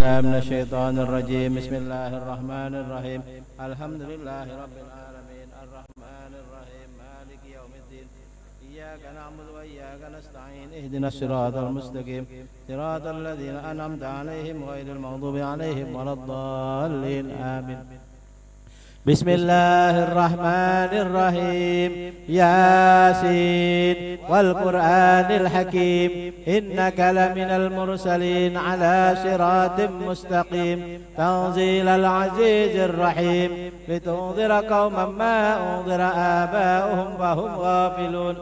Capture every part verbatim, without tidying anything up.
من الشيطان الرجيم. بسم الله الرحمن الرحيم. الحمد لله رب العالمين. الرحمن الرحيم. مالك يوم الدين. إياك نعبد وإياك نستعين. اهدنا الصراط المستقيم. صراط الذين أنعمت عليهم غير المغضوب عليهم ولا الضالين. آمين. بسم الله الرحمن الرحيم. ياسين والقرآن الحكيم. إنك لمن المرسلين على صراط مستقيم. تنزيل العزيز الرحيم. لتنذر قوما ما أنذر آباؤهم فهم غافلون.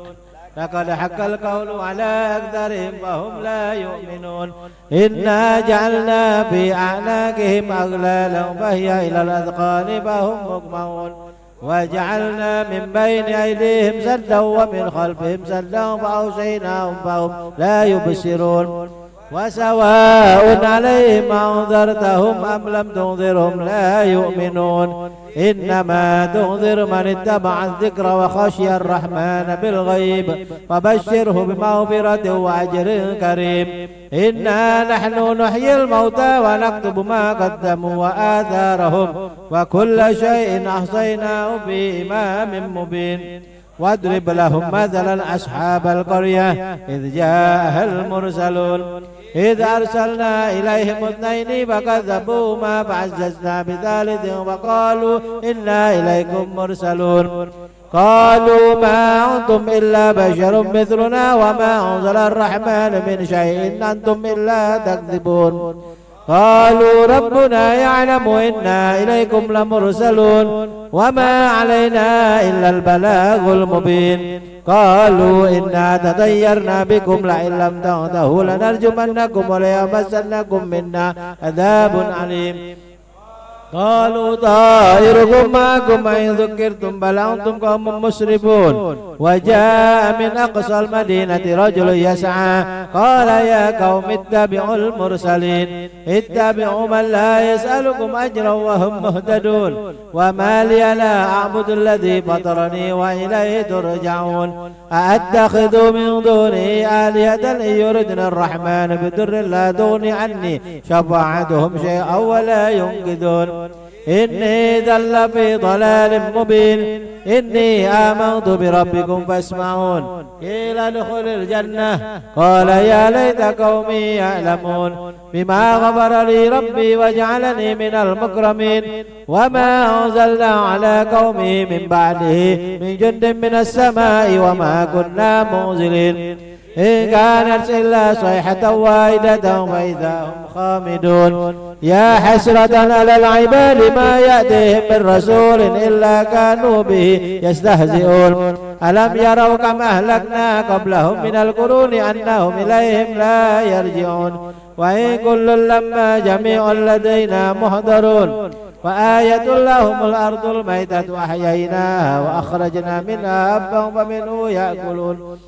لقد حق القول على أكثرهم فهم لا يؤمنون. إنا جعلنا في أعناقهم أغلالا فهي إلى الأذقان فهم مقمحون. وجعلنا من بين أيديهم سدا ومن خلفهم سدا فأغشيناهم فهم لا يبصرون. وسواء عليهم أنذرتهم أم لم تنذرهم لا يؤمنون. إنما تنذر من اتبع الذكر وخشي الرحمن بالغيب فبشره بمغفرة وأجر كريم. إنا نحن نحيي الموتى ونكتب ما قدموا وآثارهم وكل شيء أحصيناه في إمام مبين. واضرب لهم مثلا أصحاب القرية إذ جاءها المرسلون إذ أرسلنا إليهم اثنين فكذبوهما فعززنا بثالث فقالوا إنا إليكم مرسلون. قالوا ما أنتم إلا بشر مثلنا وما أنزل الرحمن من شيء إن أنتم إلا تكذبون. قالوا ربنا يعلم إنا إليكم لمرسلون وما علينا إلا البلاغ المبين. قالوا إنا تطيرنا بكم لئن لم تنتهوا لنرجمنكم وليمسنكم منا عذاب أليم. قالوا طائركم معكم أئن ذكرتم بل أنتم قوم مسرفون. وجاء من أقصى المدينة رجل يسعى قال يا قوم اتبعوا المرسلين اتبعوا من لا يسألكم أجرا وهم مهتدون. وما لي لا أعبد الذي فطرني وإليه ترجعون. أأتخذ من دونه آلهة إن يردن الرحمن بضر لا تغن عني شفاعتهم شيئا ولا ينقذون. إني إذا لفي ضلال مبين. إني آمنت بربكم فاسمعون. قيل ادخل الجنة. قال يا ليت قومي يعلمون. بما غفر لي ربي وجعلني من المكرمين. وما أنزلنا على قومه من بعده من جند من السماء وما كنا منزلين. إن كانت إلا صيحة واحدة فإذا هم خامدون. يا حسرة على العباد ما يأتيهم من رسول إلا كانوا به يستهزئون. ألم يروا كم أهلكنا قبلهم من القرون أنهم إليهم لا يرجعون. وإن كل لما جميع لدينا محضرون. وآية لهم الأرض الميتة أحييناها وأخرجنا منها حبا فمنه يأكلون.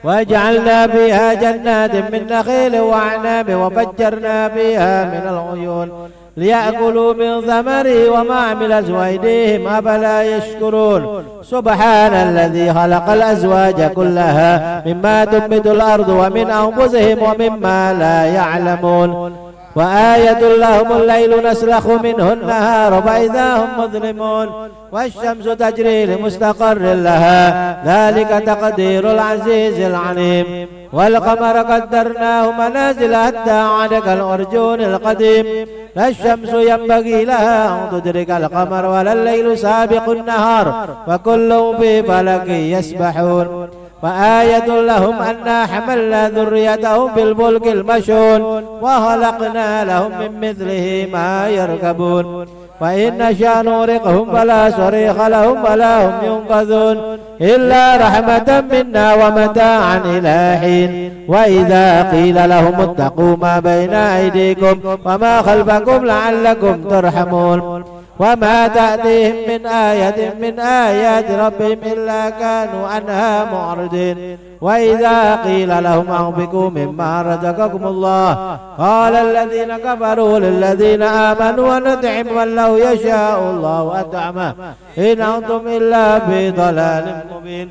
وجعلنا فيها جنات من نخيل وأعناب وفجرنا فيها من العيون ليأكلوا من ثمره وما عملته أيديهم أفلا يشكرون. سبحان الذي خلق الأزواج كلها مما تنبت الأرض ومن أنفسهم ومما لا يعلمون. وآية لهم الليل نسلخ منه النهار فإذا هم مظلمون. والشمس تجري لمستقر لها ذلك تقدير العزيز العليم. والقمر قدرناه منازل حتى عاد كالعرجون القديم. لا الشمس ينبغي لها أن تدرك القمر ولا الليل سابق النهار وكل في فلك يسبحون. وآية لهم أنا حملنا ذريتهم في الفلك المشحون وخلقنا لهم من مثله ما يركبون. وإن نشأ نغرقهم فلا صريخ لهم ولا هم ينقذون. إلا رحمة منا ومتاعا إلى حين. وإذا قيل لهم اتقوا ما بين أيديكم وما خلفكم لعلكم ترحمون. وما تأتيهم من آية من آيات ربهم إلا كانوا عنها معرضين. وإذا قيل لهم أنفقوا مما رزقكم الله قال الذين كفروا للذين آمنوا أنطعم من لو يشاء الله أطعمه إن أنتم إلا في ضلال مبين.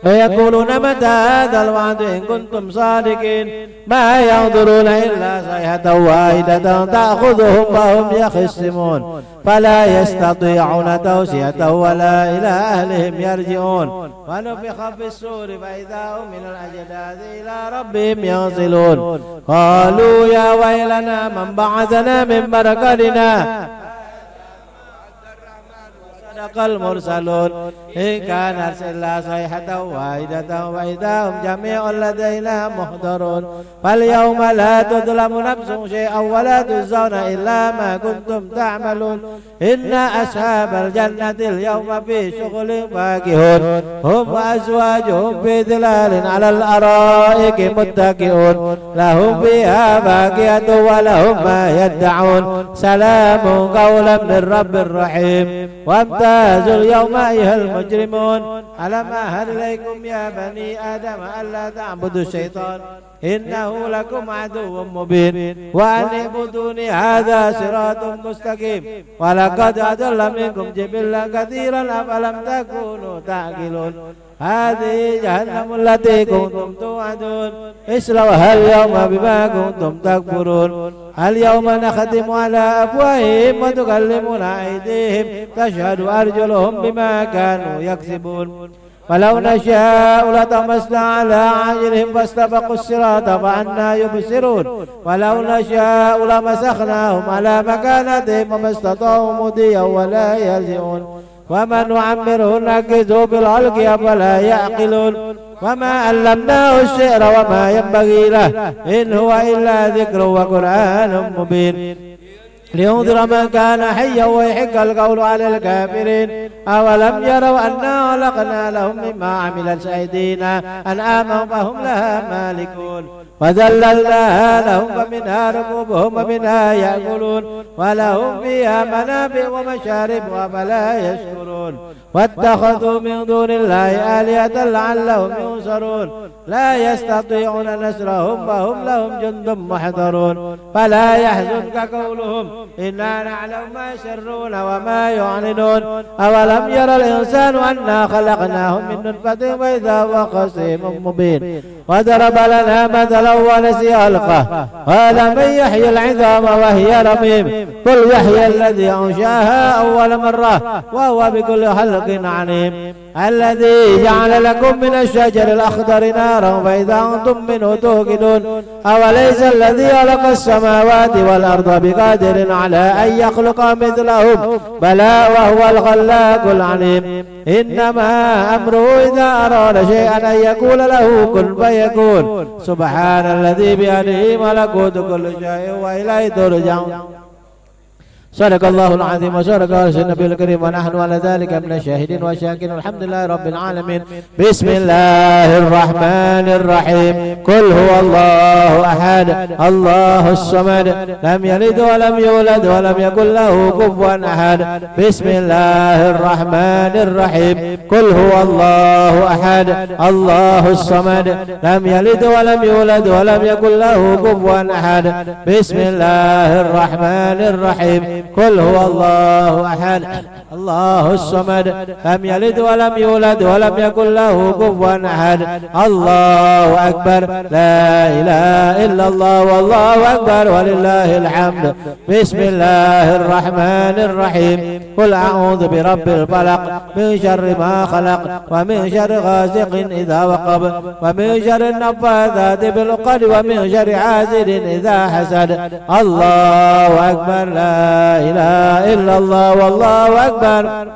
ويقولون متى هذا الوعد إن كنتم صادقين. ما ينظرون إلا صيحة واحدة تأخذهم وهم يخصمون. فلا يستطيعون توصية ولا إلى أهلهم يرجعون. ونفخ في الصور فإذا هم من الأجداث إلى ربهم ينسلون. قالوا يا ويلنا من بعثنا من مرقدنا. صدق المرسلون. إن كانت إلا صيحة واحدة فإذا هم جميع لدينا محضرون. فاليوم لا تظلم نفس شيئا ولا تجزون إلا ما كنتم تعملون. إن أصحاب الجنة اليوم في شغل فاكهون. هم وأزواجهم في ظلال على الأرائك متكئون. لهم فيها فاكهة ولهم ما يدعون. سلام قولا من رب رحيم. وامتازوا اليوم أيها المجرمون. ألم أعهد إليكم يا بني آدم ألا تعبدوا الشيطان إنه لكم عدو مبين وأن اعبدوني هذا صراط مستقيم. ولقد أضل منكم جبلا كثيرا أفلم تكونوا تعقلون. هذه جهنم التي كنتم توعدون اصلوها اليوم بما كنتم تكفرون. اليوم نختم على أفواههم وتكلمنا أيديهم تشهد أرجلهم بما كانوا يكسبون. ولو نشاء لطمسنا على أعينهم فاستبقوا الصراط فأنى يبصرون. ولو نشاء لمسخناهم على مكانتهم فما استطاعوا مضيا ولا يرجعون. ومن نعمره ننكسه في الخلق أفلا يعقلون. وما علمناه الشعر وما ينبغي له إن هو إلا ذكر وقرآن مبين. لينذر من كان حيا ويحق القول على الكافرين. أولم يروا أنا خلقنا لهم مما عملت أيدينا أنعاما فهم لها مالكون. وذللناها لهم فمنها ركوبهم ومنها يأكلون. ولهم فيها منافع ومشارب أفلا يشكرون. واتخذوا من دون الله آلهة لعلهم ينصرون. لا يستطيعون نصرهم وهم لهم جند محضرون. فلا يحزنك قولهم. إنا نعلم ما يسرون وما يعلنون. أولم ير الإنسان أنا خلقناه من نطفة فإذا هو خصيم مبين. وضرب لنا مثلا ونسي خلقه. قال من يحيي العظام وهي رميم. قل يحيي الذي أنشأها أول مرة وهو بكل خلق عليم. الذي جعل لكم من الشجر الأخضر نارا فإذا أنتم منه توقدون. أوليس الذي خلق السماوات والأرض بقادر على أن يخلق مثلهم؟ بلى وهو الخلاق العليم. إنما أمره إذا أراد شيئا أن يقول له كن فيكون. سبحان الذي بيده ملكوت كل شيء وإليه ترجعون. صدق الله العظيم وصدق رسول النبي الكريم ونحن على ذلك من الشاهدين والشاكرين والحمد لله رب العالمين. بسم الله الرحمن الرحيم. قل هو الله أحد، الله الصمد، لم يلد ولم يولد ولم يكن له كفوا أحد. بسم الله الرحمن الرحيم. قل هو الله أحد، الله الصمد، لم يلد ولم يولد ولم يكن له كفوا أحد. بسم الله الرحمن الرحيم. قل هو الله أحد، الله الصمد، لم يلد ولم يولد ولم يكن له كفوا أحد. الله أكبر. لا إله إلا الله والله أكبر ولله الحمد. بسم الله الرحمن الرحيم. قل أعوذ برب الفلق، من شر ما خلق، ومن شر غاسق إذا وقب، ومن شر النفاثات في العقد، ومن شر حاسد إذا حسد. الله أكبر. لا إله إلا الله والله أكبر.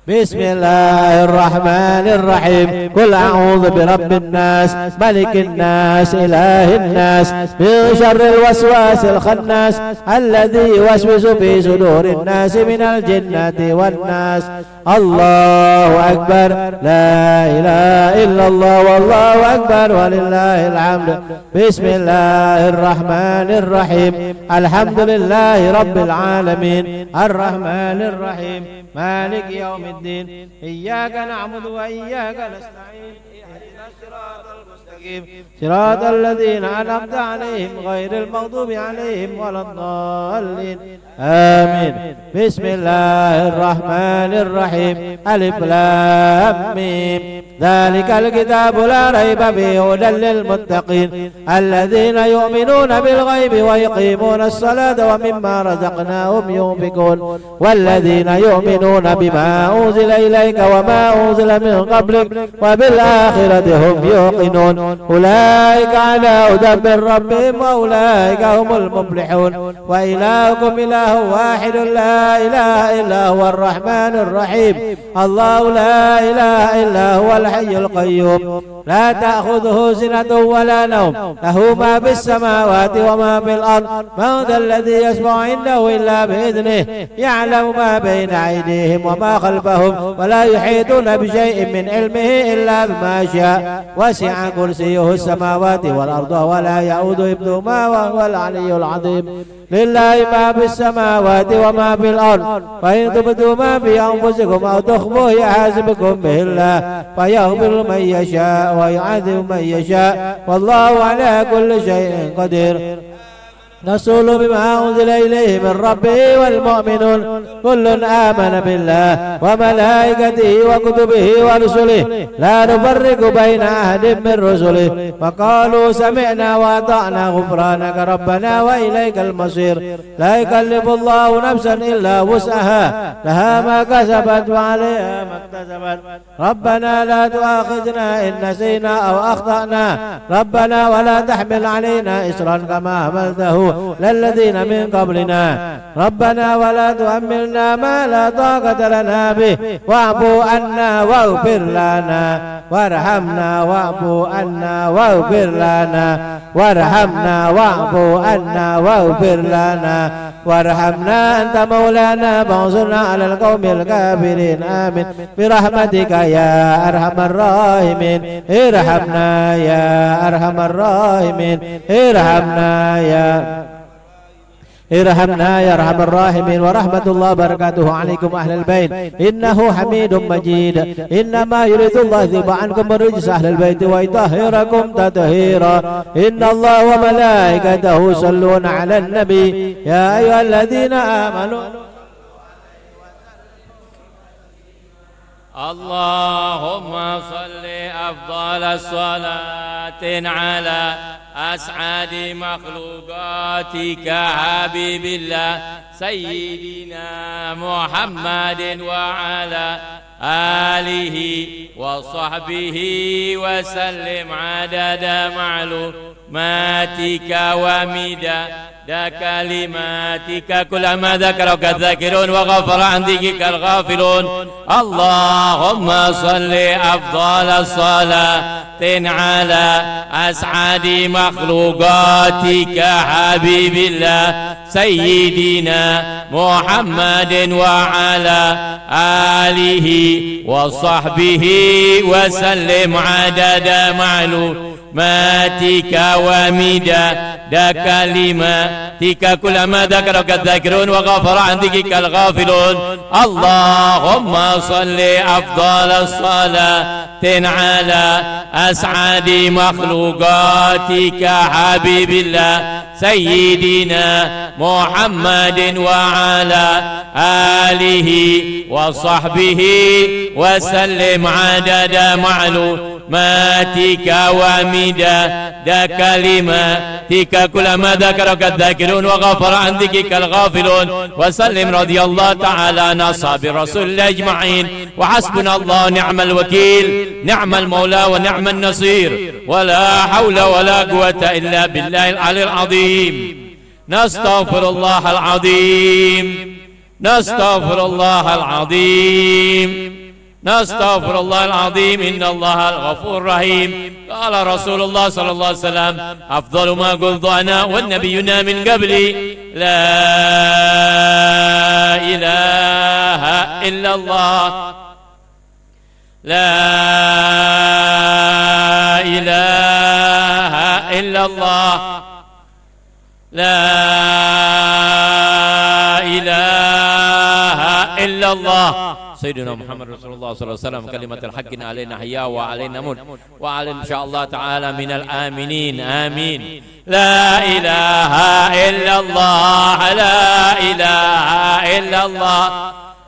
بسم الله الرحمن الرحيم. قل أعوذ برب الناس، ملك الناس، إله الناس، من شر الوسواس الخناس، الذي يوسوس في صدور الناس من الجنة والناس. الله أكبر. لا إله إلا الله والله أكبر ولله الحمد. بسم الله الرحمن الرحيم. الحمد لله رب العالمين. الرحمن الرحيم. مالك يوم الدين. إياك نعبد وإياك نستعين. اهدنا الصراط المستقيم. صراط الذين أنعمت عليهم غير المغضوب عليهم ولا الضالين. آمين. بسم الله الرحمن الرحيم. ألف لام ميم. ذلك الكتاب لا ريب فيه هدى للمتقين الذين يؤمنون بالغيب ويقيمون الصلاة ومما رزقناهم ينفقون والذين يؤمنون بما أنزل إليك وما أنزل من قبلك وبالآخرة هم يوقنون أولئك على هدى من ربهم وأولئك هم المفلحون وإلهكم إله واحد لا إله إلا هو الرحمن الرحيم الله لا إله إلا هو الحي القيوم لا تأخذه سنة ولا نوم له ما في السماوات وما في الأرض من ذا الذي يشفع عنده إلا بإذنه يعلم ما بين أيديهم وما خلفهم ولا يحيطون بشيء من علمه إلا بما شاء وسع كرسيه السماوات والأرض ولا يؤوده حفظهما وهو العلي العظيم لله ما في السماوات وما في الأرض فإن تبدوا ما في أنفسكم أو تخفوه يحاسبكم به الله فيغفر لمن يشاء ويعذب من يشاء والله على كل شيء قدير رسول بما أنزل إليه من ربه والمؤمنون كل آمن بالله وملائكته وكتبه ورسله لا نفرق بين أحد من رسله وقالوا سمعنا وأطعنا غفرانك ربنا وإليك المصير لا يكلف الله نفسا إلا وسعها لها ما كسبت وعليها ما اكتسبت ربنا لا تؤاخذنا إن نسينا أو أخطأنا ربنا ولا تحمل علينا إصرا كما حملته على الذين من قبلنا ربنا ولا تحملنا ما لا طاقة لنا به واعف عنا واغفر لنا وارحمنا واعف عنا واغفر لنا وارحمنا واعف عنا واغفر لنا وارحمنا أنت مولانا فانصرنا على القوم الكافرين آمين برحمتك يا أرحم الراحمين ارحمنا يا أرحم الراحمين ارحمنا يا ارحمنا يا أرحم الراحمين ورحمة الله وبركاته عليكم أهل البيت إنه حميد مجيد إنما يريد الله يذهب عنكم الرجس أهل البيت ويطهركم تطهيرا إن الله وملائكته يصلون على النبي يا أيها الذين آمنوا اللهم صل أفضل صلاة على أسعد مخلوقاتك حبيب الله سيدنا محمد وعلى آله وصحبه وسلم عدد معلوم ماتك ومداد كلماتك كلما ذكرك الذاكرون وغفل عن ذكرك الغافلون. اللهم صل أفضل صلاة على أسعد مخلوقاتك حبيب الله سيدنا محمد وعلى آله وصحبه وسلم عدد معلوم ماتك ومداد كلماتك كلما ذكرك الذاكرون وغفل عن ذكرك الغافلون. اللهم صل أفضل صلاة على أسعد مخلوقاتك حبيب الله سيدنا محمد وعلى آله وصحبه وسلم عدد معلوم ماتك ومداد كلماتك كلما ذكرك الذاكرون وغفل عن ذكرك الغافلون. وسلم رضي الله تعالى عن أصحاب رسول الله أجمعين. وحسبنا الله نعم الوكيل، نعم المولى ونعم النصير، ولا حول ولا قوة إلا بالله العلي العظيم. نستغفر الله العظيم. نستغفر الله العظيم. نستغفر الله العظيم. إن الله الغفور الرحيم. قال رسول الله صلى الله عليه وسلم: أفضل ما قلت أنا والنبيون من قبلي: لا إله إلا الله. لا إله إلا الله. لا إله إلا الله. سيدنا محمد رسول الله صلى الله عليه وسلم، كلمة الحق عليه نحيا وعليه نموت، وعليه إن شاء الله تعالى من الآمنين. آمين. لا إله إلا الله، لا إله إلا الله.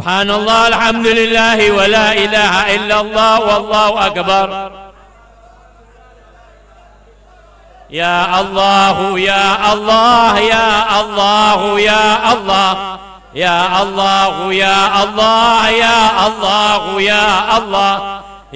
Subhanallah, alhamdulillah, wa la ilaha illallah, wallahu akbar. Ya Allah, ya Allah, ya Allah, ya Allah. Ya Allah, ya Allah, ya Allah, ya Allah.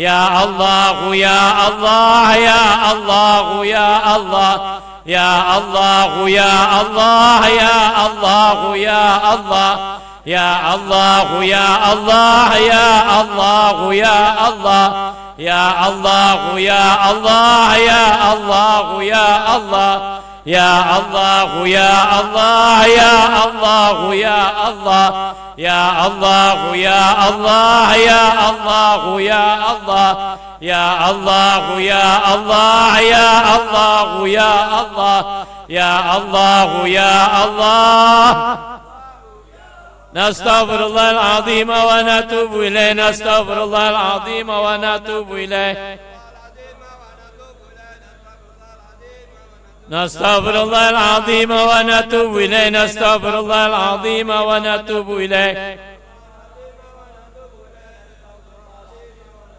Ya Allah, ya Allah, ya Allah, ya Allah. Ya Allah, ya Allah, ya Allah, ya Allah. Ya Allah, ya Allah, ya Allah, ya Allah. Ya Allah, ya Allah, ya Allah, ya Allah. Ya Allah, ya Allah, ya Allah, ya Allah. Ya Allah, ya Allah, ya Allah, ya Allah. Ya Allah, ya Allah, ya Allah, ya Allah. Ya Allah, ya Allah. Nastaghfirullahal azim wa natubu ilaih. Nastaghfirullahal azim wa natubu ilaih. Nastaghfirullahal azim wa natubu ilaih. Nastaghfirullahal azim wa natubu ilaih.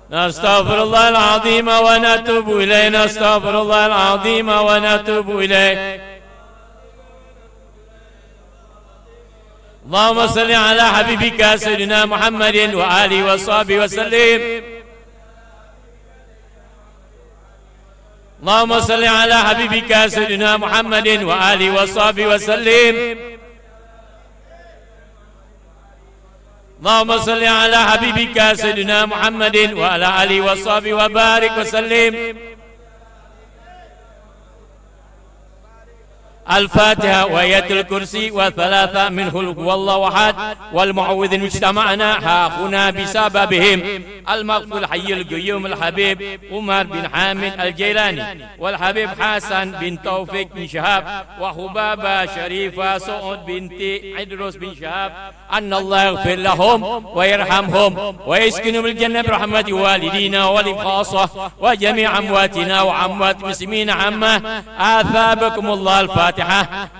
Nastaghfirullahal azim wa natubu ilaih. Nastaghfirullahal azim wa natubu ilaih. اللهم صل على حبيبك سيدنا محمد وآله وصحبه وسلم. اللهم صل على حبيبك سيدنا محمد وآله وصحبه وسلم. اللهم صل على حبيبك سيدنا محمد وعلى آله وصحبه وبارك وسلم. الفاتحة وآية الكرسي وثلاثة من قل هو الله أحد والمعوذين اجتمعنا هاهنا بسببهم. المغفور الحي القيوم الحبيب عمر بن حامد الجيلاني والحبيب حسن بن توفيق بن شهاب وحبابة شريفة سعود بنت عدروس بن شهاب. أن الله يغفر لهم ويرحمهم ويسكنهم الجنة برحمة والدينا ووالديهم خاصة وجميع أمواتنا وأموات المسلمين عامة. أثابكم الله. الفاتحة.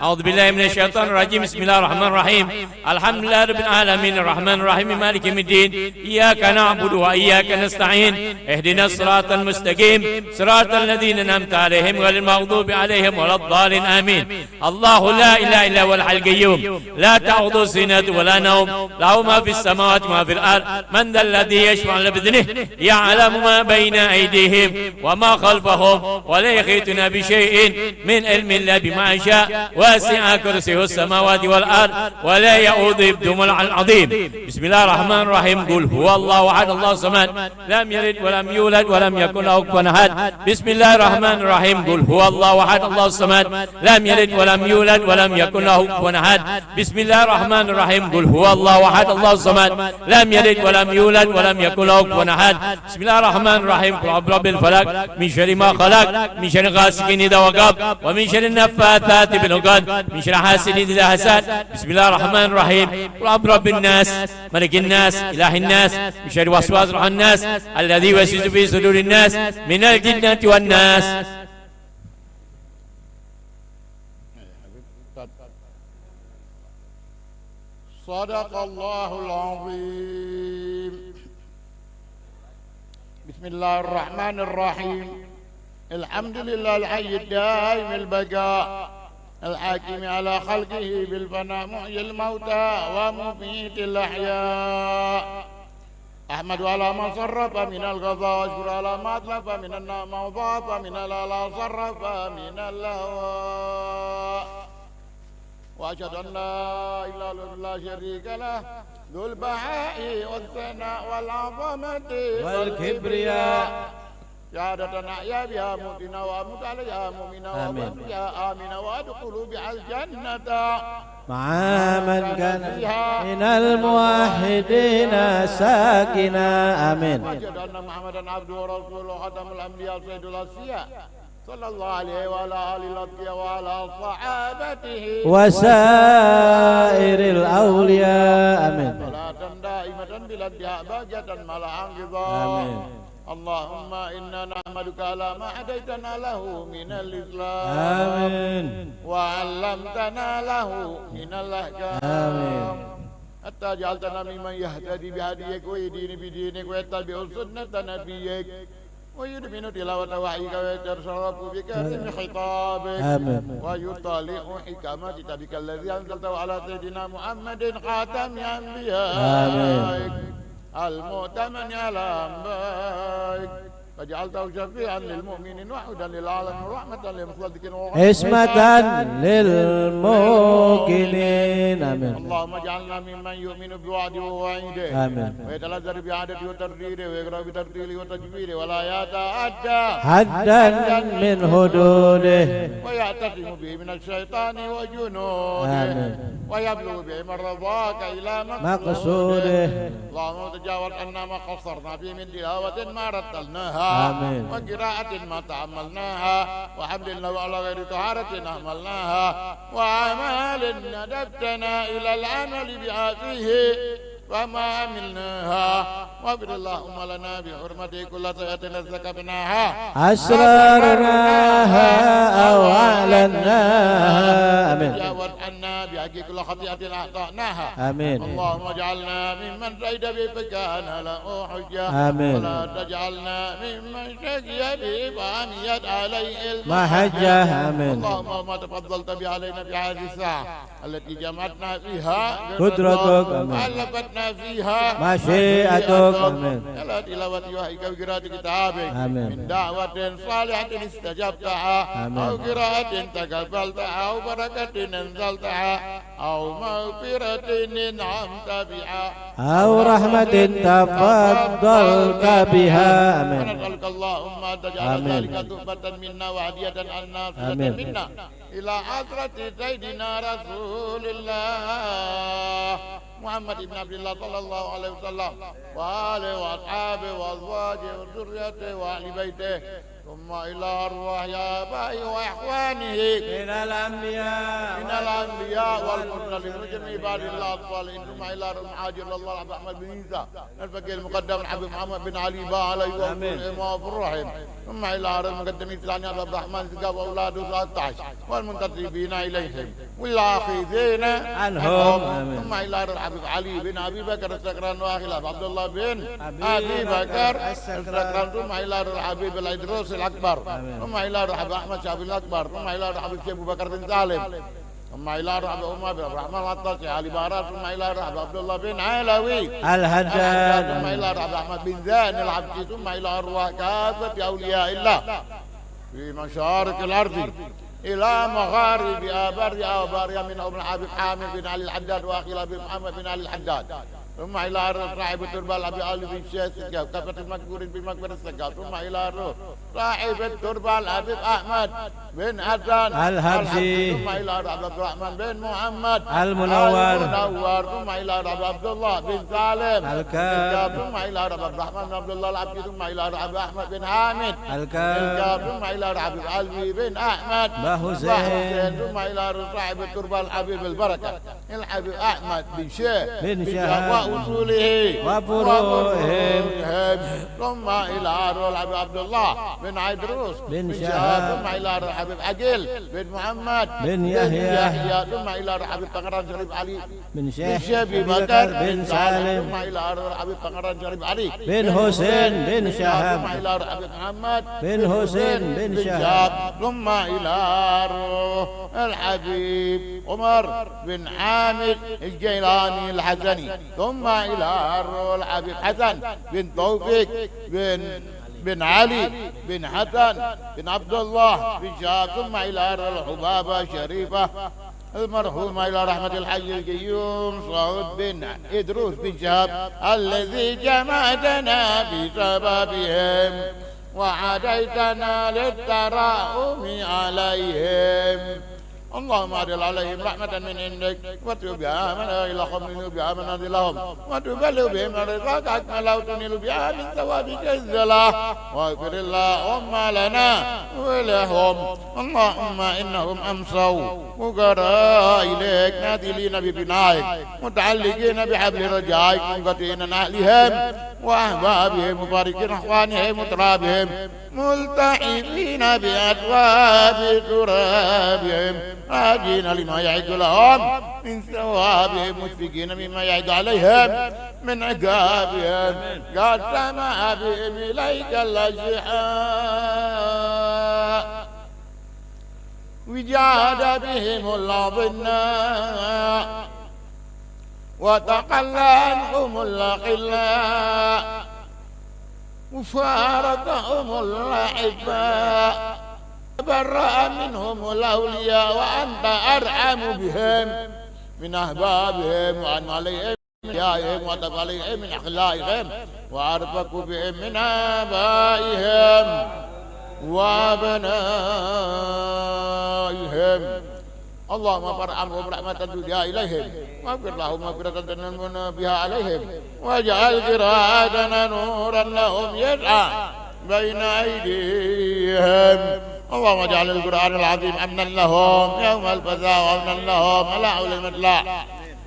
أعوذ بالله من الشيطان الرجيم. بسم الله الرحمن الرحيم. الحمد لله رب العالمين. الرحمن الرحيم. مالك يوم الدين. إياك نعبد وإياك نستعين. اهدنا الصراط المستقيم. صراط الذين أنعمت عليهم غير المغضوب عليهم ولا الضالين. آمين. الله لا إله إلا هو الحي القيوم لا تأخذه سنة ولا نوم له ما في السماوات وما في الأرض من ذا الذي يشفع عنده بإذنه يعلم ما بين أيديهم وما خلفهم ولا يحيطون بشيء من علمه إلا بما شاء وسع كرسيه السماوات والأرض ولا يؤوده حفظهما العلي العظيم. بسم الله الرحمن الرحيم. قل هو الله أحد الله الصمد لم يلد ولم يولد ولم يكن له كفوا أحد. بسم الله الرحمن الرحيم. قل هو الله أحد الله الصمد لم يلد ولم يولد ولم يكن له كفوا أحد. بسم الله الرحمن الرحيم. قل هو الله أحد الله الصمد لم يلد ولم يولد ولم يكن له كفوا أحد. بسم الله الرحمن الرحيم. قل أعوذ برب الفلق من شر ما خلق من شر غاسق إذا وقب ومن شر النفاثات في العقد من شر حاسد إذا حسد. بسم الله الرحمن الرحيم. قل أعوذ برب الناس ملك الناس إله الناس من شر الوسواس الخناس الذي يوسوس في صدور الناس من الجنة والناس. صدق الله العظيم. بسم الله الرحمن الرحيم. الحمد لله الحي الدائم البقاء الحاكم على خلقه بالفناء محيي الموتى ومميت الأحياء. أحمد على ما صرف من القضاء وأشكر على ما أتلف من النعمة وضاعف من الآلاء صرف من اللهواء. وأشهد أن لا إله إلا الله لا شريك له ذو البهاء والثناء والعظمة والكبرياء. شهادة أحيا بها موتنا وأموت عليها مؤمنا آمين. وأموت بها آمنا وأدخل بها الجنة مع من كان فيها من الموحدين ساكنا. آمين. وأشهد أن محمدا عبده ورسوله خاتم الأنبياء سيد الأصفياء صلى الله عليه وعلى آله الأتقياء وعلى صحابته وسائر الأولياء. آمين. صلاة دائمة بلا انتهاء باقية ما لها انقضاء. آمين. اللهم إنا نحمدك على ما هديتنا له من الإسلام. آمين. وعلمتنا له من الأحكام. آمين. حتى جعلتنا ممن يهتدي بهديك ويدين بدينك ويتبع سنة نبيك ويدمن تلاوة وحيك ويتشرف بكريم خطابك آمين. ويطلع حكم كتابك الذي أنزلته على سيدنا محمد خاتم أنبيائك آمين. المؤتمن على أنبائك فجعلته شفيعا للمؤمنين وهدى للعالمين ورحمة للمخلوقين ورحمة عصمة للموقنين. آمين. اللهم اجعلنا ممن يؤمن بوعده ووعيده. آمين. ويتلذذ بإعادته وترديده ويقرأ بترتيله وتجويده ولا يتعدى حدا من حدوده. ويعتصم به من الشيطان وجنوده. آمين. ويبلغ بهم رضاك إلى مقصوده. مقصوده. اللهم تجاوز عنا ما قصرنا فيه من تلاوة ما رتلناها. آمين. وقراءة ما تأملناها. وحمد له على غير طهارة أهملناها. وأعمال ندبتنا إلى العمل بها فيه فما عملناها. واغفر اللهم لنا بحرمته كل سيئة ارتكبناها أسررناها أو أعلناها. آمين. تجاوز عنا بحق كل خطيئة أخطأناها. آمين. اللهم اجعلنا ممن شهد به فكان له حجة. آمين. ولا تجعلنا ممن شقي به فعميت عليه المحجة. محجة. آمين. اللهم ما تفضلت به علينا في هذه الساعة التي جمعتنا فيها قدرتك. آمين. وألفتنا فيها مشيئتك. آمين. على تلاوة وحيك وقراءة كتابك. آمين. من دعوة صالحة استجبتها. آمين. أو قراءة تقبلتها. أو بركة أنزلتها. أو مغفرة أنعمت بها. أو رحمة تفضلت بها. آمين. ونسألك اللهم أن تجعل آمين. ذلك تحفة منا وهدية عنا وصلة آمين. منا إلى حضرة سيدنا رسول الله محمد بن عبد الله صلى الله عليه وسلم وآله وأصحابه وأزواجه وذريته وأهل بيته ثم إلى أرواح آبائه وإخوانه من الأنبياء من الأنبياء والمرسلين وجميع عباد الله الصالحين ثم إلى روح المهاجر إلى الله الحبيب أحمد بن عيسى الفقيه المقدم الحبيب محمد بن علي وعلى آمين. وصحبه وروحهم ثم إلى روح المقدم الثاني عبد الرحمن زقاق وأولاده ستة عشر والمنتسبين إليهم والآخذين عنهم. عنهم. آمين. ثم إلى روح الحبيب علي بن أبي بكر السكران وأخيه عبد الله بن أبي أبي بكر بكر السكران. السكران. ثم إلى روح الحبيب الإدروس الأكبر. آمين. ثم إلى روح الحبيب أحمد شافعي الأكبر. ثم إلى روح الحبيب أبو بكر بن سالم. ثم إلى روح الحبيب عمر بن عبد الرحمن العطاس علي بارات. ثم إلى روح الحبيب عبد الله بن علوي الحداد. الحداد. ثم إلى روح الحبيب أحمد بن زين العبسي. ثم إلى أرواح كافة أولياء الله في مشارق الأرض إلى مغاربها برها وبحرها منهم الحبيب حامد بن علي الحداد وأخيه الحبيب محمد بن علي الحداد. ثم إلى روح صاحب التربة الحبيب علي بن شيخ السقاف كافة المقبورين بمقبرة السقاف. ثم إلى روح صاحب التربة الحبيب أحمد بن حسن الحبشي. ثم إلى روح عبد الرحمن بن محمد المنور. المنور. ثم إلى روح عبد الله بن سالم الكاب. الكاب. ثم إلى روح عبد الرحمن بن عبد الله العبدي. ثم إلى روح عبد أحمد بن حامد الكاب. الكاب. ثم إلى روح عبد علوي بن أحمد بحسين. بحسين. ثم إلى روح صاحب التربة الحبيب البركة الحبيب أحمد بن شيخ بن بن شيخ شيخ وأصوله وفروعهم. وفروعهم. ثم إلى روح الحبيب عبد الله بن عيدروس بن بن شهاب. شهاب. ثم إلى روح الحبيب عقيل بن محمد بن بن يحيى. يحيى. ثم إلى روح الحبيب بنغران شريف علي بن بن شيخ شيخ أبي أبي بكر بكر بن بن سالم. سالم. ثم إلى روح الحبيب بنغران شريف علي بن حسين بن شهاب. ثم إلى روح الحبيب محمد بن حسين بن بن شهاب. شهاب. ثم إلى روح الحبيب عمر بن حامد الجيلاني الحسني، ثم إلى روح الحبيب حسن بن توفيق بن، بن علي بن حسن بن عبد الله بن شهاب، ثم إلى روح الحبابة الشريفة المرحومة إلى رحمة الحي القيوم سعود بن إدروس بن شهاب الذي جمعتنا بسببهم وهديتنا للترحم عليهم. اللهم أرسل عليهم رحمة من عندك وتب بها من إلى قوم بها من أرض لهم وتبلغ بهم رضاك أكمله وتنيل بها من ثوابك الزلا واغفر اللهم لنا ولهم. اللهم إنهم أمسوا فقراء إليك نازلين بفنائك متعلقين بحبل رجائك منقطعين عن أهلهم وأحبابهم مفارقين إخوانهم وترابهم ملتحفين بأتراب ترابهم راجين لما يعد لهم من ثوابهم، مشفقين مما يعد عليهم من عقابهم، كالسماء بهم إليك الأشحاء، وجاد بهم الأظناء، وتقلى عنهم الأخلاء، وفارقهم الأحباء، تبرأ منهم الأولياء، وأنت أرحم بهم من أحبابهم، وأعن عليهم من أوليائهم، وأطيب عليهم من أخلائهم، وأرفق بهم من آبائهم وأبنائهم. اللهم ارحمهم رحمة تدعو إليهم، واغفر لهم مغفرة تنور بها عليهم، واجعل قراءتنا نورا لهم يسعى بين أيديهم. اللهم اجعل القرآن العظيم أمنا لهم يوم الفزع، وأمنا لهم على حول المطلع،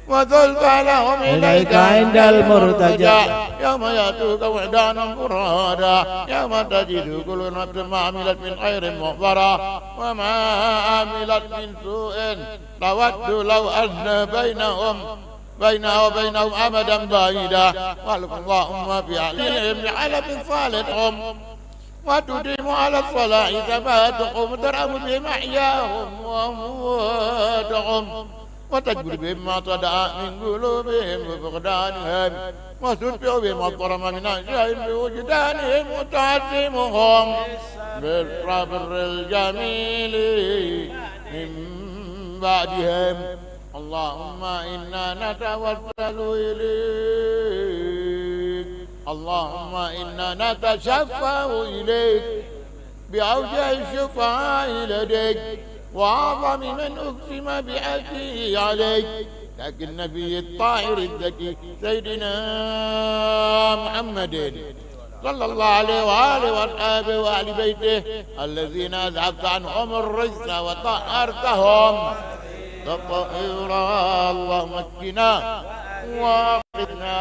وزلفى لهم إليك عند المرتجع، يوم يأتوك وحدانا فرادا، يوم تجد كل نفس ما عملت من خير محضرا، وما عملت من سوء تود لو أن بينهم، بينها وبينهم أمدا بعيدا، والق اللهم في أعينهم بحلف صالحهم، وتديم على الصلاح ثباتهم، وترحم بهم محياهم وأمواتهم، وتجبر بهم ما صدع من قلوبهم وفقدانهم، وتدفع بهم الظلم من أحشائهم بوجدانهم، وتعصمهم بالصبر الجميل من بعدهم. اللهم إنا نتوسل إليك، اللهم إنا نتشفع إليك بأوجه الشفعاء لديك وأعظم من أقسم بحقه عليك، لك النبي الطاهر الزكي سيدنا محمد صلى الله عليه وآله وأصحابه وأهل بيته الذين أذهبت عنهم الرجس وطهرتهم تطهيرا. اللهم اسقنا وأغثنا،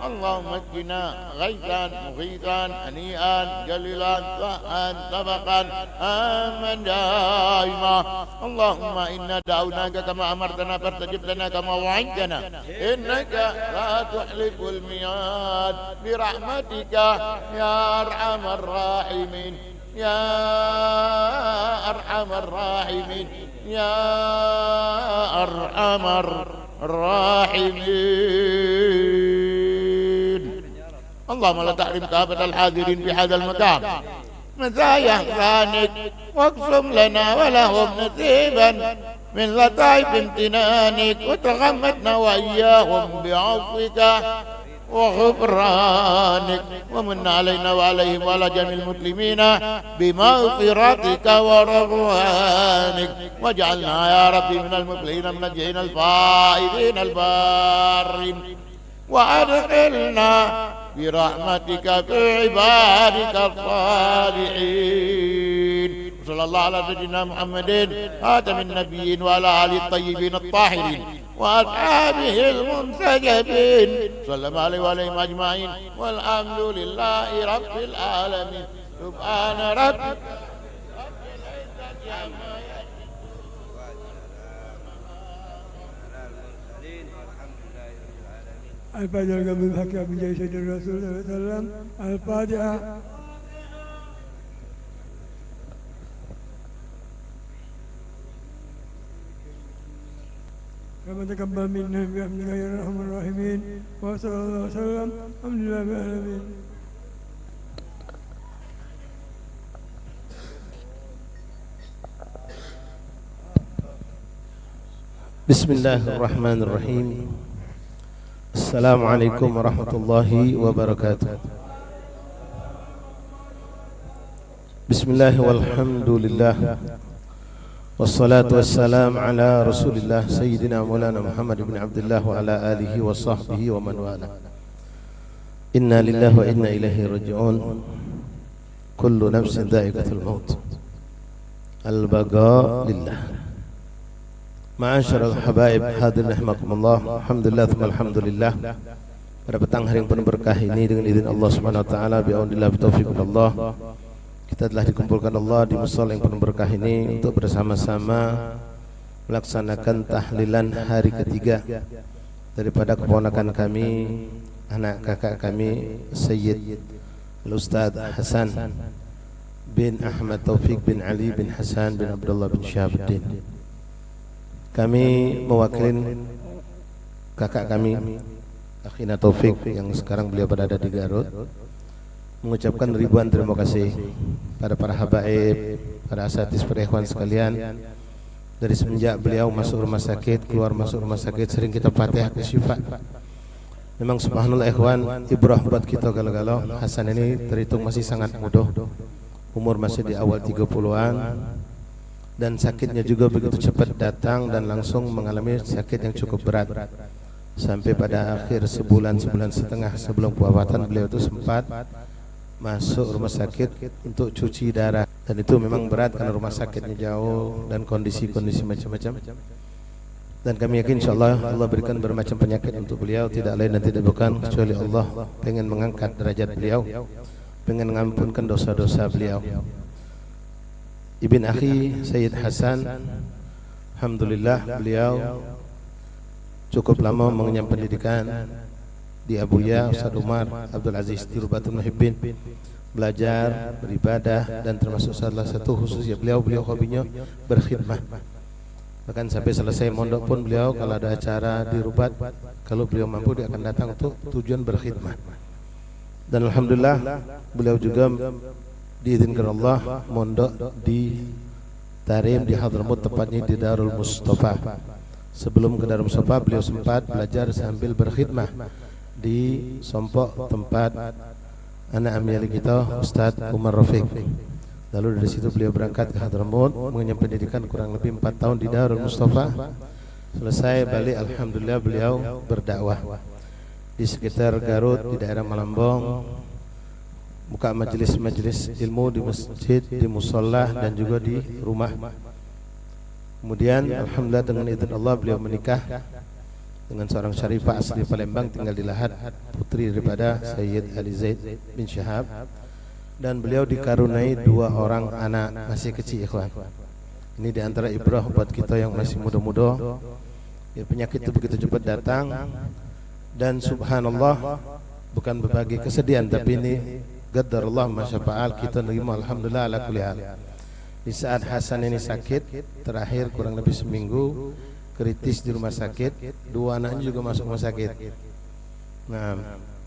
اللهم اسقنا غيثا مغيثا هنيئا جليلا سخا سبقا هاما دائما. اللهم إنا دعوناك كما أمرتنا فاستجب لنا كما وعدتنا. إنك لا تخلف الميعاد برحمتك يا أرحم الراحمين، يا أرحم الراحمين، يا أرحم الراحمين. اللهم لا تحرم كافة الحاضرين في هذا المكان مزايا إحسانك، واقسم لنا ولهم نصيبا من لطائف امتنانك، وتغمدنا وإياهم بعفوك وغفرانك، ومن علينا وعليهم وعلى جميع المسلمين بمغفرتك ورضوانك، واجعلنا يا ربي من المفلحين الناجحين الفائزين البارين. وأدخلنا برحمتك في عبادك الصالحين. وصلى الله على سيدنا محمد خاتم النبيين وعلى آله الطيبين الطاهرين وأصحابه المنتجبين، وسلم عليه وعليهم أجمعين، والحمد لله رب العالمين. سبحان ربك رب العزة عما يصفون. الفاتحة. ربنا تقبل منا برحمتك يا أرحم الراحمين. وصلى الله وسلم. الحمد لله رب العالمين. بسم الله الرحمن الرحيم. السلام عليكم ورحمة الله وبركاته. بسم الله والحمد لله، والصلاة والسلام على رسول الله سيدنا مولانا محمد بن عبد الله وعلى آله وصحبه ومن والاه. إنا لله وإنا إليه راجعون. كل نفس ذائقة الموت. البقاء لله. Ma'asyiral habaib, hadirin rahimakumullah. Alhamdulillah, tsumma alhamdulillah. Pada petang hari yang penuh berkah ini, dengan izin Allah Subhanahu wa taala, bi aunillah, bi taufiq minallah, kita telah dikumpulkan Allah di musala yang penuh berkah ini untuk bersama-sama melaksanakan tahlilan hari ketiga daripada keponakan kami, anak kakak kami, Sayyid Al-Ustaz Hasan bin Ahmad Taufik bin Ali bin Hasan bin Abdullah bin Syihabuddin. Kami mewakilin kakak kami, Akhina Taufik, yang sekarang beliau berada di Garut, mengucapkan ribuan terima kasih pada para habaib, para asatiz, para ikhwan sekalian. Dari semenjak beliau masuk rumah sakit, keluar masuk rumah sakit, sering kita Fatihah ke syifa. Memang subhanallah, ikhwan, ibrah buat kita galo-galo. Hasan ini terhitung masih sangat muda. Umur masih di awal tiga puluhan. Dan sakitnya juga begitu cepat datang dan langsung mengalami sakit yang cukup berat. Sampai pada akhir sebulan, sebulan setengah sebelum kewafatan, beliau itu sempat masuk rumah sakit untuk cuci darah. Dan itu memang berat karena rumah sakitnya jauh dan kondisi-kondisi macam-macam. Dan kami yakin, insyaallah, Allah berikan bermacam penyakit untuk beliau, tidak lain dan tidak bukan kecuali Allah pengen mengangkat derajat beliau, pengen mengampunkan dosa-dosa beliau. Ibn akhi Sayyid Hasan, alhamdulillah, beliau cukup lama mengenyam pendidikan di Abuya Ustaz Umar Abdul Aziz di Rubatul Muhibbin, belajar, beribadah, dan termasuk salah satu khususnya beliau, beliau hobinya berkhidmah. Bahkan sampai selesai mondok pun beliau, kalau ada acara di Rubat, kalau beliau mampu, dia akan datang untuk tujuan berkhidmah. Dan alhamdulillah, beliau juga diizinkan Allah mondok di Tarim, di Hadramaut, tepatnya di Darul Mustafa. Sebelum ke Darul Mustafa, beliau sempat belajar sambil berkhidmah di Sompok, tempat anak amyali kita, Ustaz Umar Rafiq. Lalu dari situ beliau berangkat ke Hadramaut, mengenyam pendidikan kurang lebih empat tahun di Darul Mustafa. Selesai balik, alhamdulillah, beliau berdakwah di sekitar Garut, di daerah Malambong, buka majelis-majelis ilmu di masjid, di musala, dan juga di rumah. Kemudian, alhamdulillah, dengan izin Allah, beliau menikah dengan seorang syarifah asli Palembang, tinggal di Lahat, putri daripada Sayyid Ali Zaid bin Syihab. Dan beliau dikaruniai dua orang anak masih kecil, ikhwan. Ini di antara ibrah buat kita yang masih muda-muda. Ya, penyakit itu begitu cepat datang. Dan subhanallah, bukan berbagi kesedihan, tapi ini qadarullah masya fa'al, kita nerima, alhamdulillah, ala kulli hal. Di saat Hasan ini sakit, terakhir kurang lebih seminggu, kritis di rumah sakit, dua anaknya juga masuk rumah sakit. Nah,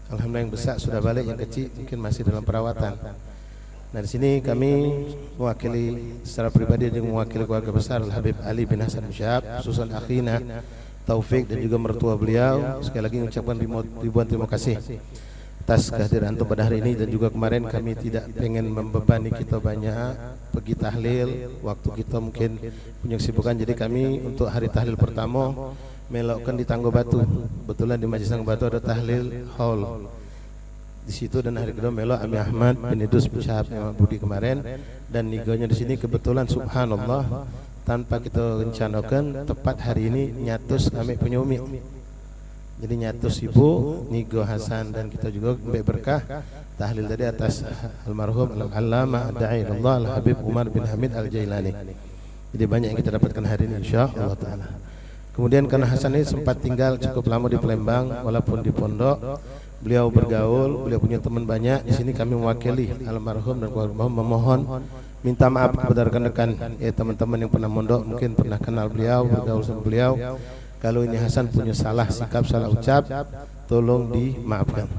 alhamdulillah, yang besar sudah balik, yang kecil mungkin masih dalam perawatan. Nah, di sini kami mewakili secara pribadi dan mewakili keluarga besar Al Habib Ali bin Hasan Syihab, khususan akhina Taufik dan juga mertua beliau. Sekali lagi mengucapkan ribu-, ribuan terima kasih atas kehadiran antum pada hari ini, dan juga kemarin kami tidak pengen membebani kita banyak pergi tahlil, waktu kita mungkin punya kesibukan, jadi kami untuk hari tahlil pertama melokkan di Tangga Batu. Kebetulan di Majlis Tangga Batu ada tahlil hall. Di situ dan hari kedua melok Ami Ahmad bin Idrus bin Syihab Imam Budi kemarin, dan nigonyo di sini kebetulan subhanallah tanpa kita rencanakan tepat hari ini nyatus kami punya umi. Jadi nyatus ibu, nigo Hasan dan kita juga ambek berkah tahlil tadi atas almarhum Al-Allamah Ad-Da'i Ilallah Al-Habib Umar bin Hamid Al-Jailani. Jadi banyak yang kita dapatkan hari ini, insya Allah Ta'ala. Kemudian karena Hasan ini sempat tinggal cukup lama di Palembang, walaupun di pondok, beliau bergaul, beliau punya teman banyak. Di sini kami mewakili almarhum dan keluarga almarhum memohon, minta maaf kepada rekan-rekan, ya, teman-teman yang pernah mondok, mungkin pernah kenal beliau, bergaul sama beliau. Kalau ini Hasan punya salah sikap, salah ucap, tolong dimaafkan.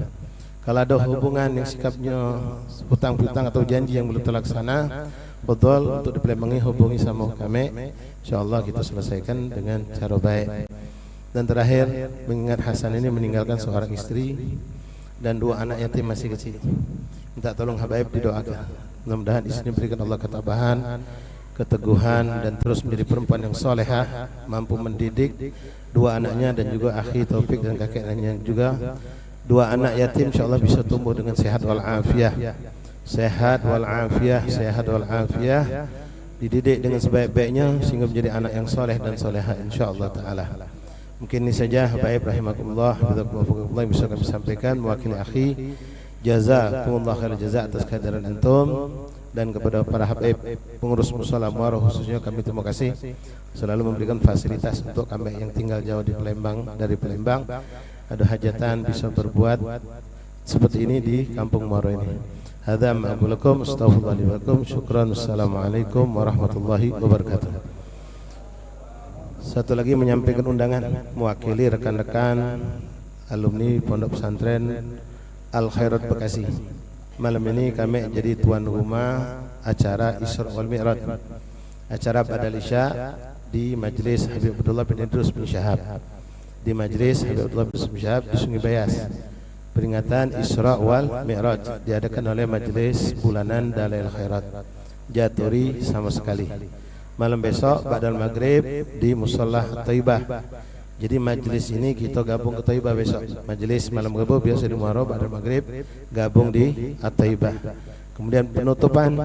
Kalau ada hubungan yang sikapnya hutang piutang atau janji yang belum terlaksana, betul untuk dipelembangi, hubungi sama kami. Insyaallah kita selesaikan dengan cara baik. Dan terakhir, mengingat Hasan ini meninggalkan seorang istri dan dua anak yatim masih kecil. Minta tolong habaib didoakan. Mudah-mudahan istri berikan Allah ketabahan, keteguhan, dan terus menjadi perempuan yang salehah, mampu mendidik dua anaknya dan juga akhi Taufik dan kakeknya juga. Dua anak yatim insyaallah bisa tumbuh dengan sehat wal afiah. Sehat wal afiah, sehat wal afiah. Dididik dengan sebaik-baiknya sehingga menjadi anak yang saleh dan salehah insyaallah taala. Mungkin ini saja, habaib rahimakumullah, hafizakumullah, yang bisa kami sampaikan mewakili akhi. Jazakumullah khair jaza atas kehadiran antum. Dan kepada para habaib pengurus musala Muaro khususnya, kami terima kasih selalu memberikan fasilitas untuk kami yang tinggal jauh di Palembang, dari Palembang, ada hajatan bisa berbuat seperti ini di Kampung Muaro ini. Hadza ma aqulu lakum, astaghfirullah li wa lakum. Syukran. Assalamualaikum warahmatullahi wabarakatuh. Satu lagi, menyampaikan undangan mewakili rekan-rekan alumni Pondok Pesantren Al Khairat Bekasi. Malam ini kami jadi tuan rumah acara Isra wal Mi'raj. Acara Ba'dal Isya di Majlis Habib Abdullah bin Idrus bin Syahab. Di Majlis Habib Abdullah bin Idrus bin Syahab di Sungai Bayas. Peringatan Isra wal Mi'raj diadakan oleh Majlis Bulanan Dalail Khairat. Jaturi sama sekali. Malam besok Ba'dal Maghrib di Musala Thaibah. Jadi majlis ini kita gabung ke Thaibah besok. Majlis malam Rabu biasa di Muaro, Ba'dal Maghrib gabung di At-Thaibah. Kemudian penutupan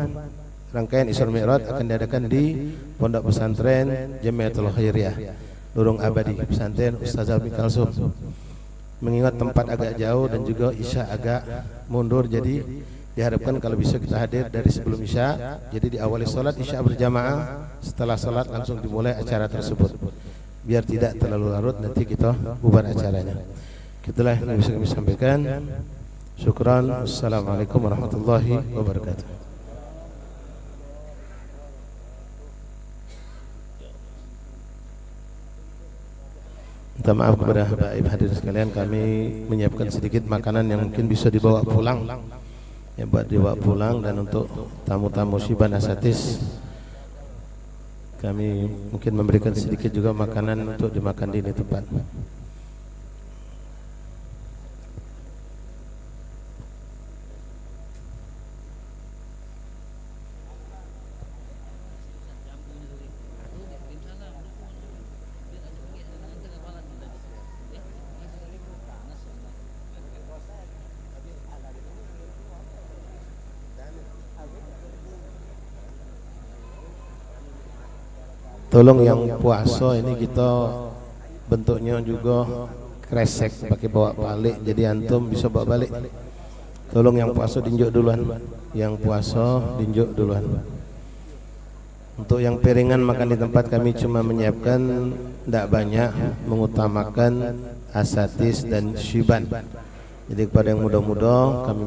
rangkaian Isra Mi'raj akan diadakan di Pondok Pesantren Jamiatul Khairiyah, Nurung Abadi, Pesantren Ustazah Ummi Kalsum. Mengingat tempat agak jauh dan juga Isya agak mundur, jadi diharapkan kalau bisa kita hadir dari sebelum Isya. Jadi diawali salat Isya berjamaah, setelah salat langsung dimulai acara tersebut. Biar tidak terlalu larut, nanti kita bubar acaranya. Itulah yang bisa kami sampaikan. Syukran. Assalamualaikum warahmatullahi wabarakatuh. Minta maaf kepada habaib hadirin sekalian, kami menyiapkan sedikit makanan yang mungkin bisa dibawa pulang. Ya, buat dibawa pulang, dan untuk tamu-tamu syiban asatis, kami mungkin memberikan sedikit juga makanan untuk dimakan di ini tempat. Tolong yang puaso ini, kita bentuknya juga kresek, pakai bawa balik, jadi antum bisa bawa balik. Tolong yang puaso dinjuk duluan, yang puaso dinjuk duluan. Untuk yang piringan makan di tempat, kami cuma menyiapkan ndak banyak, mengutamakan asatis dan syiban. Jadi kepada yang muda-muda kami